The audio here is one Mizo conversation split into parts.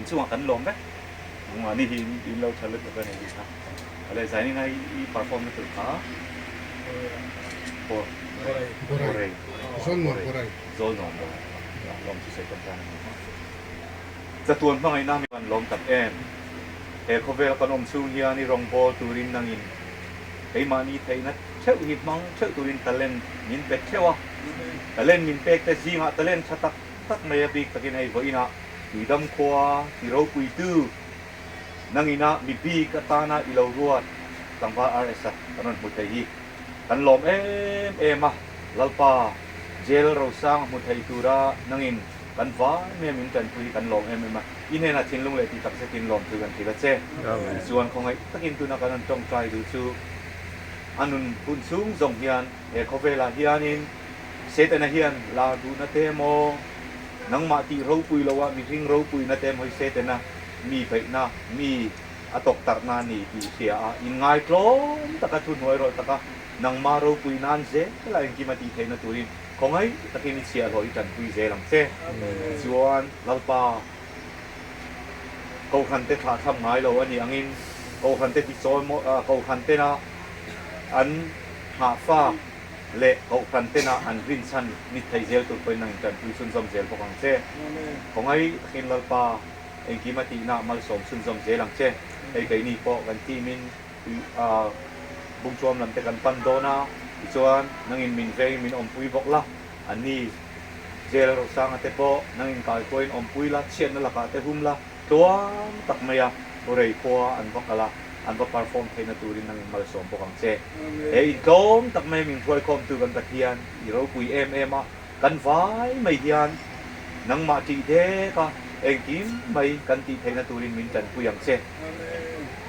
Inchungah kan lawm vek. Mahni hi in lo tha lutuk a ni tih kha. Awle zainin a i perform na tur kha Bor Borei Zawlnuam Borei Zawlnuam Borei lawm chu sawi tan tan a ni. Chatuan hmangaihna mi kan lawm tak em? He khawvel kan awm chhung hian i rawngbâwl turin nangin keimahni theihna theuh hi hmang theuh turin talent min pe theuh a. Talent min pek te zingah talent tha tak tak mai a bik takin hei vawiinah Tuidam khua ti ropuitu nangina mi bik atana i lo ruat tlangval RS-a kan rawn hmu thei hi kan lawm em em a, Lalpa Jail Rosang hmu thei tura nangin kan vai mai a min tanpui hi kan lawm em em a, i hnenah thinlung leh tih tak zetin lawmthu kan hrilh a che. Tichuan khawngaih takin tuna kan rawn tawngtai duh chu a nun hun chhung zawng hian he khawvelah hianin Setana hian lar duhna te emaw, nangmah tih ropui loah mihring ropuina te emaw hi Setana mi beihna, mi a tawktarhna a ni tih hria a, inngaitlawm taka thuhnuai rawlh taka nangmah ropui nan zela engkim a tih theihna turin khawngaih takin i chhiahhlawh i tanpui zel ang che. Tichuan, Lalpa, Kohhrante thlahthlam ngai lo a nih angin Kohhrante tichawi maw, Kohhrantena an nghahfak leh Kohhran tena an rinchhan ni thei zel tur pawhin nang intanpui chhunzawm zel bawk ang che. Khawngaih takin Lalpa engkim a tihna malsawm chhunzawm zel ang che. Hei keini pawh kan team in bungchuam lam te kan pan dawn a, tichuan nangin min vengin min awmpui bawk la, anni Jail Rosanga te pawh nangin kaikuain awmpui la, chhiatna lakah te hum la, tluang tak mai a Hurei khua an va kal a, an va perform theihna turin nangin malsawm bawk ang che. He intlawm tak mai min hruaikhawmtu kan Pathian i ropui em em a, kan vai mai hian nangmah tih dek a engkim mai kan tih theihna turin min tanpui ang che.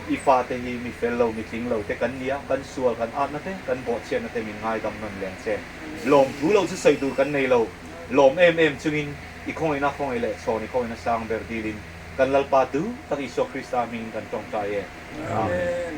I fate hi mi fel lo, mi tling lo te kan nia, kan sual, kan atna te, kan bawhchhiatna te min ngaidam nawn leng che. Lawmthu lo chu sawi tur kan nei lo, lawm em em chungin i khawngaihna khawngaih leh chhawn i khawngaihna sang ber dilin kan Lalpa duh tak Isua Krista hmingin kan tawngtai e. Amen.